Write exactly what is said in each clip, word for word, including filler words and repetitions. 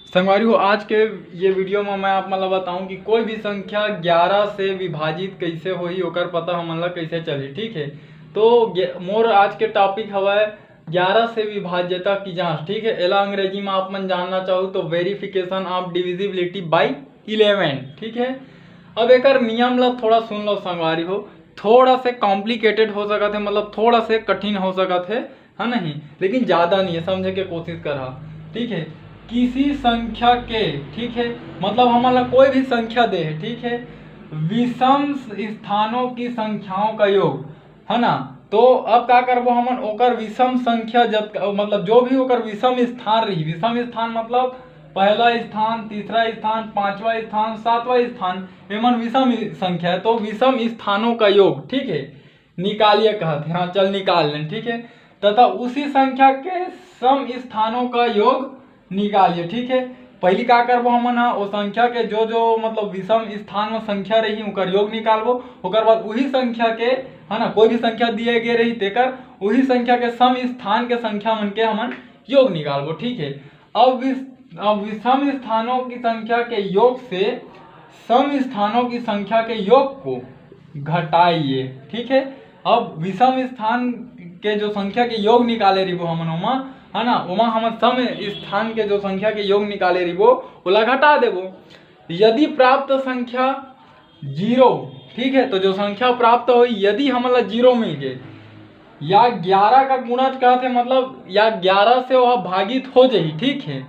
संगवारी हो, आज के ये वीडियो में मैं आप मन ला बताऊं कि कोई भी संख्या ग्यारह से विभाजित कैसे होही, ओकर पता हमन ला कैसे चलही। ठीक है, तो गे- मोर आज के टॉपिक हवय ग्यारह से विभाज्यता की जांच। ठीक है, एला अंग्रेजी में आप मन जानना चाहो तो verification of divisibility by eleven। ठीक है, अब एकर नियम ला थोड़ा सुन लो संगवारी हो, थोड़ा से कॉम्प्लिकेटेड हो सकत है, मतलब थोड़ा से कठिन हो सकत है, है नहीं, लेकिन ज़्यादा नहीं है, समझे के कोशिश करा। ठीक है, किसी संख्या के, ठीक है, मतलब हमन ला कोई भी संख्या दे है, ठीक है, विषम स्थानों की संख्याओं का योग, है ना। तो अब का करबो हमन, ओकर विषम संख्या जब, मतलब जो भी ओकर विषम स्थान रही, विषम स्थान मतलब पहला स्थान, तीसरा स्थान, पांचवा स्थान, सातवां स्थान, एमन विषम संख्या है, तो विषम स्थानों का योग, ठीक है, निकालिए कहत है। हाँ, चल निकाल लें, ठीक है, तथा उसी संख्या के सम स्थानों का योग निकालिए। ठीक है, पहली का करबो हमन हा, वो संख्या के जो जो मतलब विषम स्थान में संख्या रही, ओकर योग निकालबो। ओकर बाद वही संख्या के, है ना, कोई भी संख्या दिए गए रही, तेकर वही संख्या के सम स्थान के संख्या मन के हमन योग निकालबो। ठीक है, अब विष अब विषम स्थानों की संख्या के योग से सम स्थानों की संख्या के योग को घटाइए। ठीक है, अब विषम स्थान के जो संख्या के योग निकाले रहिबो हमन ओमा, है ना, ओमा हमन सम स्थान के जो संख्या के योग निकाले रहिबो, ओला घटा देबो। यदि प्राप्त संख्या जीरो, ठीक है, तो जो संख्या प्राप्त होही, यदि हमन ला जीरो मिल गए या ग्यारह का गुणज कहत है, मतलब या ग्यारह से वह भागित हो जाही, ठीक है,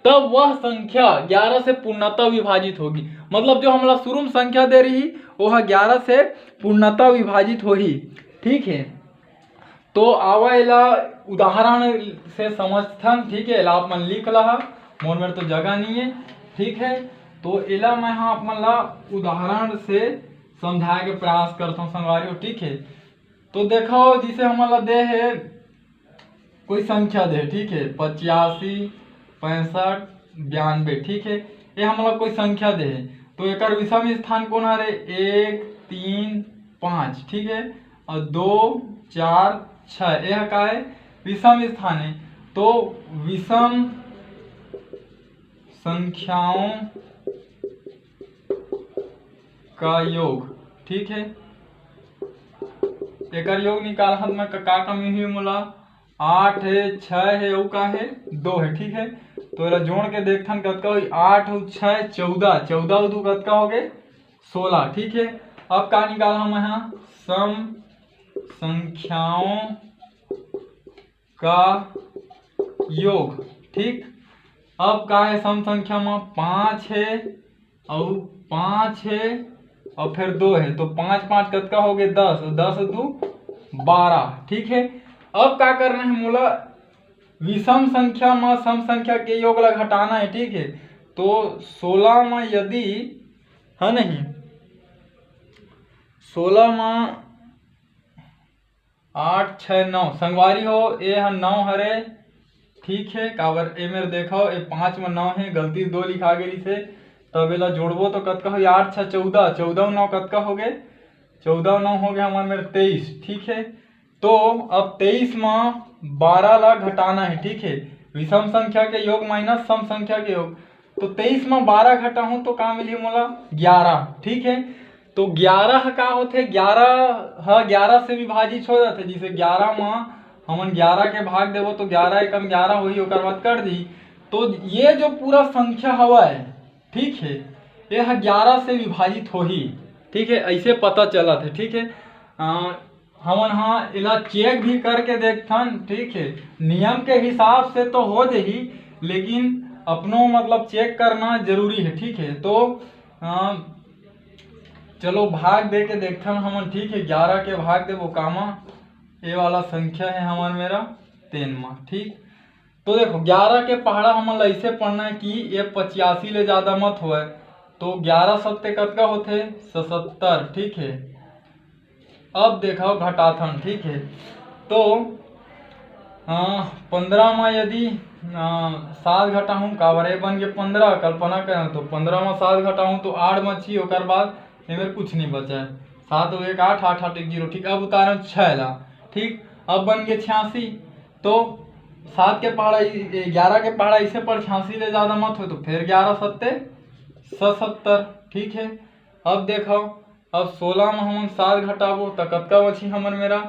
तब वह संख्या ग्यारह से पूर्णतः विभाजित होगी। मतलब जो हमला शुरू में संख्या दे रही, वह ग्यारह से पूर्णतः विभाजित होही। ठीक है, तो आवा एला उदाहरण से समझथन। ठीक है, एला आप मन लिख लहा, मोर मेर तो जगह नहीं है। ठीक है, तो एला मैं हा आप मन ला उदाहरण से समझाए के प्रयास करता हूँ संगवारी हो। ठीक है, तो देखो, जिसे हमन ला दे है, कोई संख्या दे, ठीक है, पचासी, पैंसठ, बयानबे, ठीक है, ये हमन ला कोई संख्या दे है, तो एकर विषम स्थान कौन हरे? एक, तीन, पाँच, ठीक है, और दो, चार, छः, यह का है? विषम स्थान है। तो विषम संख्याओं का योग, ठीक है, एकर योग निकालहत मैं का, का कमी हुई मोला? आठ है, छः है, अउ का है? दो है, ठीक है। तो एला जोड़ के देखथन कतका होई? आठ अउ छः चौदह, चौदह अउ दू कतका हो गए? सोलह, ठीक है। अब का निकालहूँ मैं हा? सम संख्याओं का योग, ठीक। अब का है? सम संख्या में पाँच है, अउ पाँच है, अउ फिर दो है, तो पाँच पाँच कतका हो गए? दस, दस दू बारह, ठीक है। अब का करना है मोला? विषम संख्या में सम संख्या के योग ला घटाना है, ठीक है। तो सोलह में यदि, है नहीं, सोलह में आठ, छः, नौ, संगवारी हो, ए ह नौ हरे, ठीक है। काबर ए मेर देखो, ए पाँच में नौ है, गलती दो लिखा गे रिसे, तब एला जोड़बो तो कतका होई? आठ छः चौदह, चौदह नौ कतका हो गए? चौदह नौ हो गए हमारे मेर तेईस, ठीक है। तो अब तेईस में बारह ला घटाना है, ठीक है, विषम संख्या के योग माइनस सम संख्या के योग। तो तेईस में बारह घटाहूँ तो का मिली मोला? ग्यारह, ठीक है। तो ग्यारह का होथे? ग्यारह ह ग्यारह से विभाजित हो जाथे, जैसे ग्यारह में हमन ग्यारह के भाग देबो तो ग्यारह एकम ग्यारह होही, ओकर बाद कट दी। तो ये जो पूरा संख्या हवय, ठीक है, ये ह ग्यारह से विभाजित होही, ठीक है, ऐसे पता चलत है, ठीक है। अ, हमन हा एला चेक भी करके देखथन, ठीक है, नियम के हिसाब से तो हो जाही, लेकिन अपनो मतलब चेक करना जरूरी है, ठीक है। तो अ, चलो भाग दे के देखथन हमन, ठीक है, ग्यारह के भाग देबो कामा, ये वाला संख्या है हमार मेरा तेन मा, ठीक। तो देखो, ग्यारह के पहाड़ा हमन ला ऐसे पढ़ना है कि ये पचासी ले ज़्यादा मत होए, तो ग्यारह सत्ते कतका होथे? सतहत्तर, ठीक है। अब देखो घटाथन, ठीक है, तो हाँ, पंद्रह में यदि हाँ, सात घटाहूँ, काबर ए बन के पंद्रह, कल्पना करें तो पंद्रह में सात घटाहूँ तो आठ बची, ओकर बाद एमेर कुछ नहीं बचा है। सात और एक आठ, आठ आठ एक जीरो, ठीक। अब उतारें छः ला, ठीक, अब बन गए छियासी। तो सात के पहाड़ा, ग्यारह के पहाड़ा इसे पढ़ छियासी ले ज्यादा मत हो, तो फिर ग्यारह सत्ते सतहत्तर। ठीक है, अब देखो, अब सोलह में हमन सात घटाबो, तो कतका बची हमर मेरा?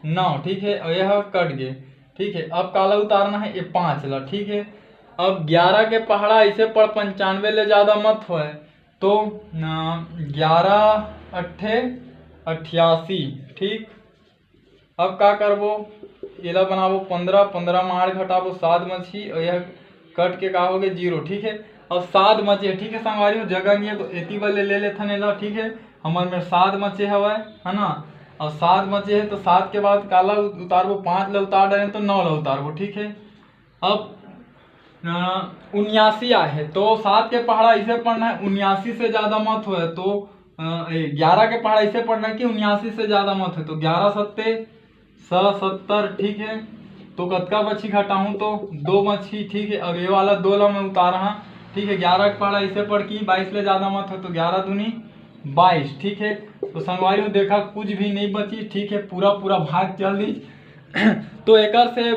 नौ। ठीक है, और यह कट गए। ठीक है, अब काला उतारना है? ये पाँच ला। ठीक है, अब ग्यारह के पहाड़ा इसे पढ़ पंचानवे ले ज्यादा मत होए, तो ग्यारह अट्ठे अट्ठासी। ठीक, अब का करबो, एला बनाबो पंद्रह, पंद्रह में आठ घटाबो, सात बची, और यह कट के का हो गए? जीरो। ठीक है, अब सात बचे। ठीक है संगवारी हो, जगह नहीं है तो एती वाले ले लेथन एला। ठीक है, हमर में सात बचे हवय, है ना? अब सात बचे है तो सात के बाद काला उतारबो? पाँच ला उतार डाले तो नौ ला उतारबो। ठीक है, अब उन्यासी आए है, तो सात के पहाड़ा इसे पढ़ना है, उन्यासी से ज्यादा मत होए, तो ग्यारह के पहाड़ा इसे पढ़ना है कि उन्यासी से ज्यादा मत है, तो ग्यारह सत्ते सतहत्तर। ठीक है, तो कतका बची घटाऊं तो दो बची। ठीक है, अब ये वाला दो ला मैं उतारा हाँ। ठीक है, ग्यारह के पहाड़ा इसे पढ़ की बाईस ले ज्यादा मत है, तो ग्यारह दूनी बाईस। ठीक है, तो संगवारी हो, देखा, कुछ भी नहीं बची। ठीक है, पूरा पूरा भाग चल दी। तो एकर से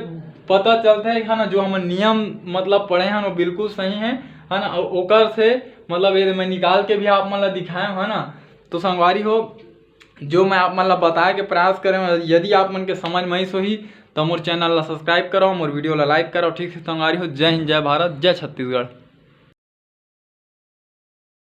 पता चलता है, है ना, जो हमन नियम मतलब पढ़े हैं वो बिल्कुल सही है, है ना। और ओकर से मतलब ये मैं निकाल के भी आप मन ला दिखाया हूँ, है ना। तो संगवारी हो, जो मैं आप मन ला बताए के प्रयास करे हूँ, यदि आप मन के समझ में आइस होही तो मोर चैनल ला सब्सक्राइब करो, मोर वीडियो ला लाइक करो। ठीक है संगवारी हो, जय हिंद, जय भारत, जय छत्तीसगढ़।